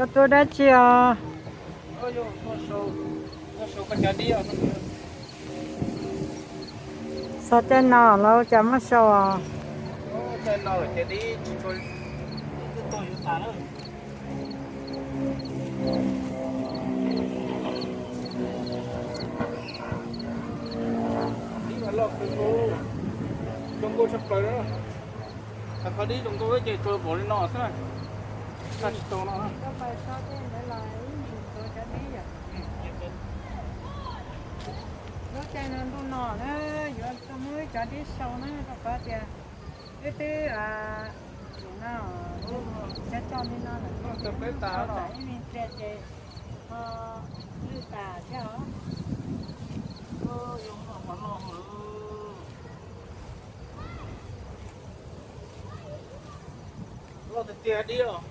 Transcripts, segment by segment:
Koj tuaj dab tsi os? Xov caij no los cas muab sau os? Dib mas loj kawg nkaus, zoo nkauj tshaj plaws na. Qhov dib zoo nkauj ces tsuas pom li no xwb na, tshaj tsis tau no. Lub caij no ntuj no na, yuav tuaj muab cov dib sau na, rau qhov tias wb twb no, cov coj li no lawm, sau tas ib me ntsis ces ho lwj tas thiab os. Loj tiag tiag dib os.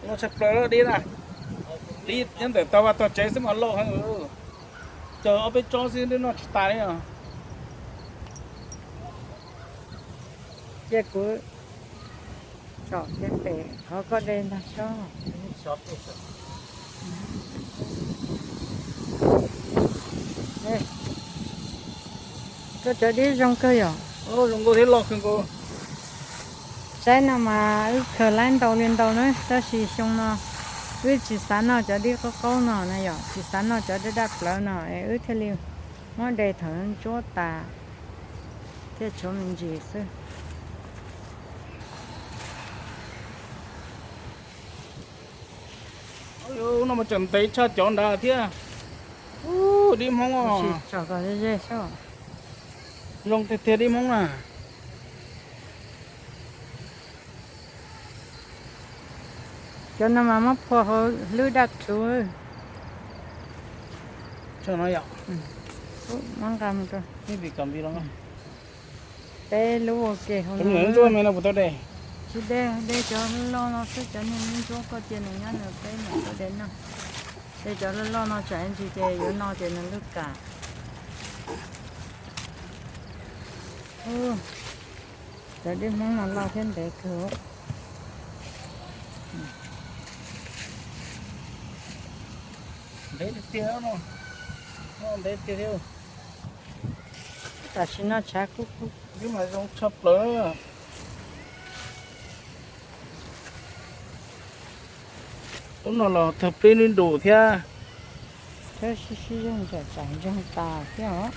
Loj tshaj plaws dib na. Dib nyob ntawm tau vaj tog tsev xwb mas loj heev. Cog ob peb tsob xwb twb noj tsis tas li os. Cia kuv tsom kiag pem qhov koj de ntag sob. Koj cov dib zoo kawg yom? Zoo nkauj thiab loj kawg nkaus. Saib no mas wb khaws laib ntau li ntau na, tab sis xyoo no wb tsis xav noj cov dib qaub qaub no na yom, tsis xav noj cov daj daj plawv no es wb thiaj li muab de thaum ntsuab tas thiaj tshuav me ntsis xwb. No mas tseem ntev tshaj cov nrad thiab. Dib Hmoob, zoo tiag tiag dib Hmoob na. Cov no mas muab phua hauv hlwb daj rhuv. Muab nqa mus rau peb lub ua ke hauv no. Tsis de, de cov loj loj no xwb, cov niag ntsuab koj cia nws nyob nws peb niam tuaj de no. De cov loj loj no tsam ntsis ces yuav no ces nws lwj kam. Cov dib Hmoob no loj thiab ntev kawg. Ntev tiag tiag no, ntev tiag tiag. Tam sim no tshav kub kub. Dib mas zoo tshaj plaws. Lub no los tawg plib nib nrus thiab. Sib sib zog ntawm tsam ntsoog tas thiab os.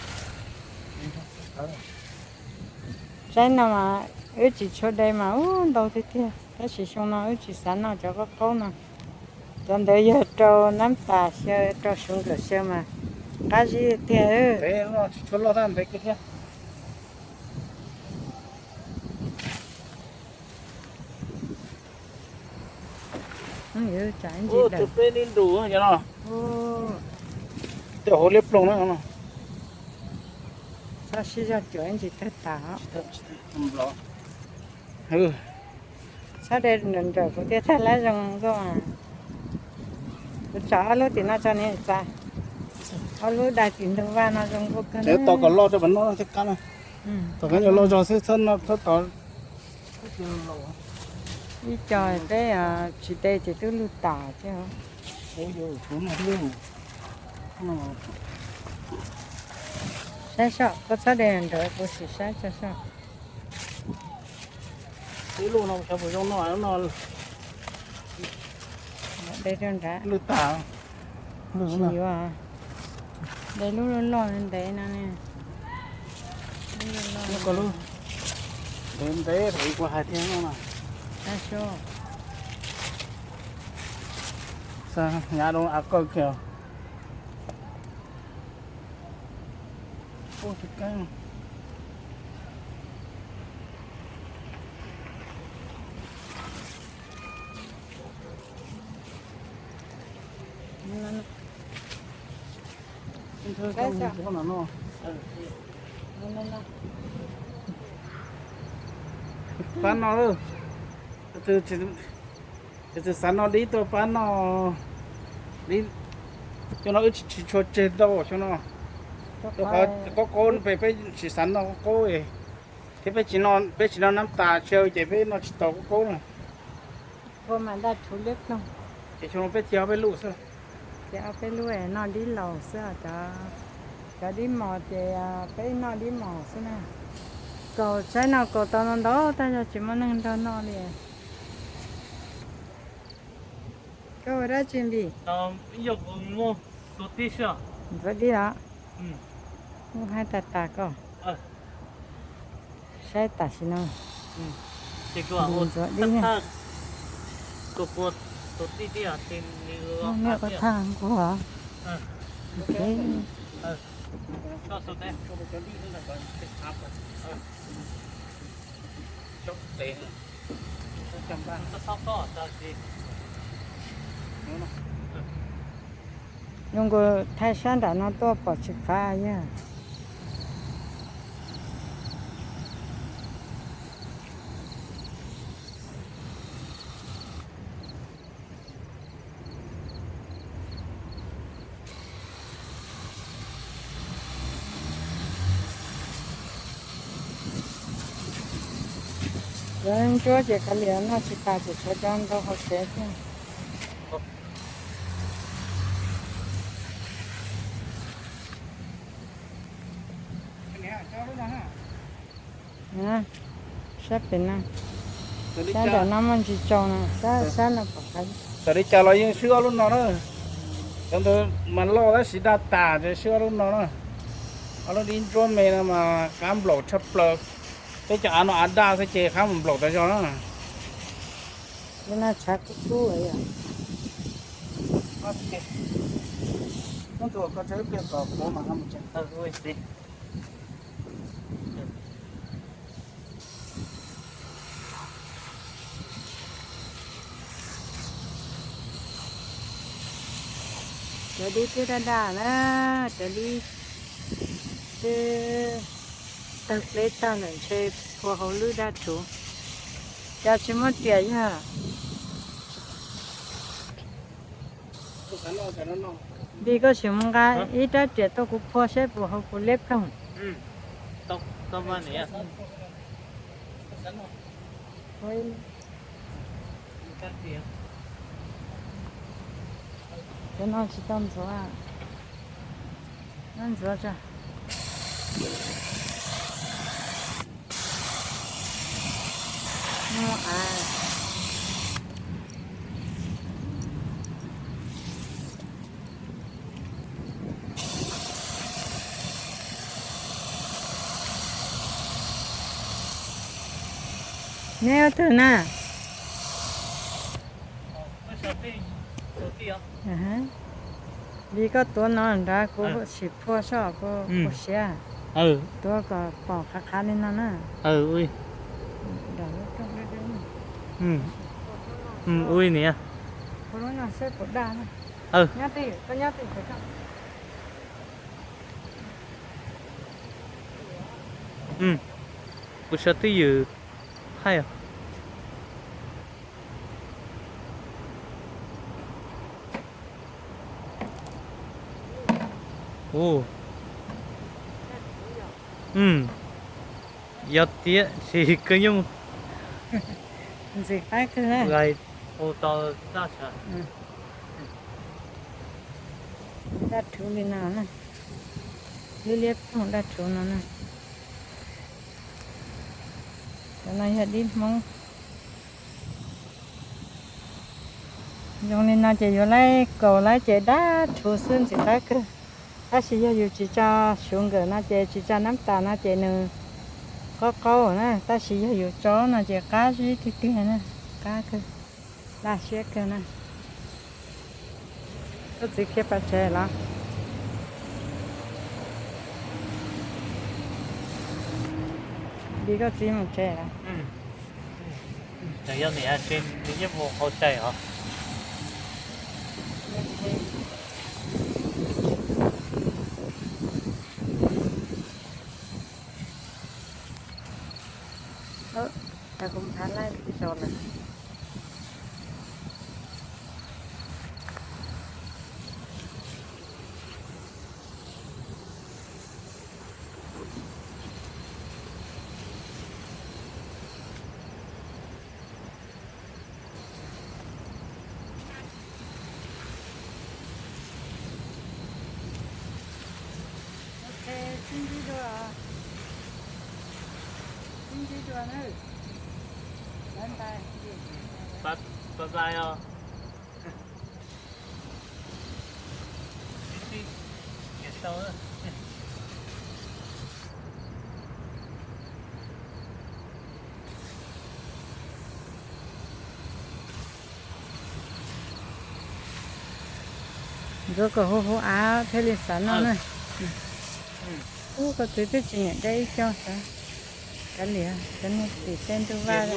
Saib no mas wb tsis tshua de mas ub ntau tiag tiag, tab sis xyoo no wb tsis xav noj cov qaub qaub no. Cov ntawd yog rau nab tas xyaw, rau suv nkawm xyaw mas qab zib tiag. Tsis tshua loj tab ntev kawg thiab. Peb nib nrus no, tej hauv liab ploog na. Txhob sib zog cuam ib ntsis tawg tas. Txhob de nrawm nrawm kuv thiaj thaij lab zoo nkauj. Kuv tsom ob lub tim no tso ne txav. Ob lub dai tim ntug vaj no zoo nkauj kawg. Tau kom loj rau pem no thiaj qab na. Tom qab nyuag loj zog xwb txhob tod. Ib co peb tsis de ces twb lwj tas thiab. Saib soj, koj txhob de nrawm, kuv sim saib tso soj. Ib lub no xyov puas zoo no, lub no de rau nrad. Lwj tas. Tsis yuav, de lub loj loj ntev no ne. Lub loj loj ntev ntev thaum kuv hais tiag no na. Hnyav rau av qawj kiag. Pab no, tus xav noj dib tuaj pab noj. Xyoo no wb tsis tshua tseg ntau xyoo no. Qaub qaub peb tsis xav noj qaub qaub, thiab peb tsis noj nab tas tsau ces peb noj tsis tau qaub qaub na. Ua mas daj rhuv liab ploog. Ces xyoo no peb cia ob peb lub xwb. Ces ob peb lub noj dib laus xwb, cov dib mos ces peb noj dib mos xwb na. Kaus saib no kaus tau no ntau tab yog tsis muaj neeg nrog noj li. Koj ua dab tsi Npis? Ntxuav dib los? Muaj haib tas tas koj. Saib tam sim no. Ntxuav dib. Muaj niaj ua thaj nquag. Zoo nkaus thaij sab nram no tuaj pom tsis qab yog. Cov ntsuab ces kav liam, noj tsis tas ces tshuav cov nrau hauv tsev xwb. Sab pem no, sab nram no muaj ntsis tsau no, sab no pom qab. Txawm li cas los yeej swb ob lub no na. Cov ntawd mas loj tab sis daj tas, ces swb ob lub no na. Ob lub dib ntsuab me no mas qab nplaum tshaj plaws. Peb cov av no av daj xwb ces qab mus nplaum tas zog na. Lub no tshav kub kub yom. Cov dib twb daj daj na, cov dib twb tawg pleb tag lawm ntshe phua hauv lub daj rhuv. Cas tsis muaj riam yog? Npis, koj sim mus nqa ib rab riam tuaj kuv phua seb puas hauv kuv liab ploog. Cov no tsis tau ntxuav, no ntxuav tso. Neb ua twg na? Vim koj tuav no nrad kuv sim phua soj kuv siav. Tuav kom pom qhav qhav li no na. Ui niam. Phua lub no seb puas daj na. Nyob twj ywm, koj nyob twj ywm. Kuv sawv twj ywm thaij os. Yog tiag sis koj yeej ntxim qab kawg na. Daj rhuv li no na, liab liab ploog daj rhuv no na. Cov no yog dib Hmoob. Zoo li no ces yuav laib kaus laib ces daj rhuv xwb ntxim qab kawg. Tab sis yog yus tsis tso sugar no ces tsis tso nab tas no ces nws qaub qaub na, tab sis yog yus tso no ces qab zib tiag tiag na, qab kawg, laj siab kawg na. Koj txiv khiav pais tsev los? Vim koj txiv mus tsev los? Nws yeej mus hauv tsev os. Kuv mus thav laij zos lawm. Sib ntsib dua, sib ntsib dua na. Bye bye os. Ntxuav kom huv huv av thiaj li xav noj na. Ub, koj txiv twb tsis nyiam dej ib co xav. Kav liam, cov niag tim tej ntuj vaj,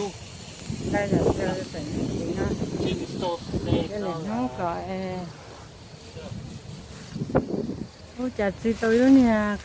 ntag zam zaws pem niag tim no. Ib lim hnub kom, ub, cas txi tau ib lub niag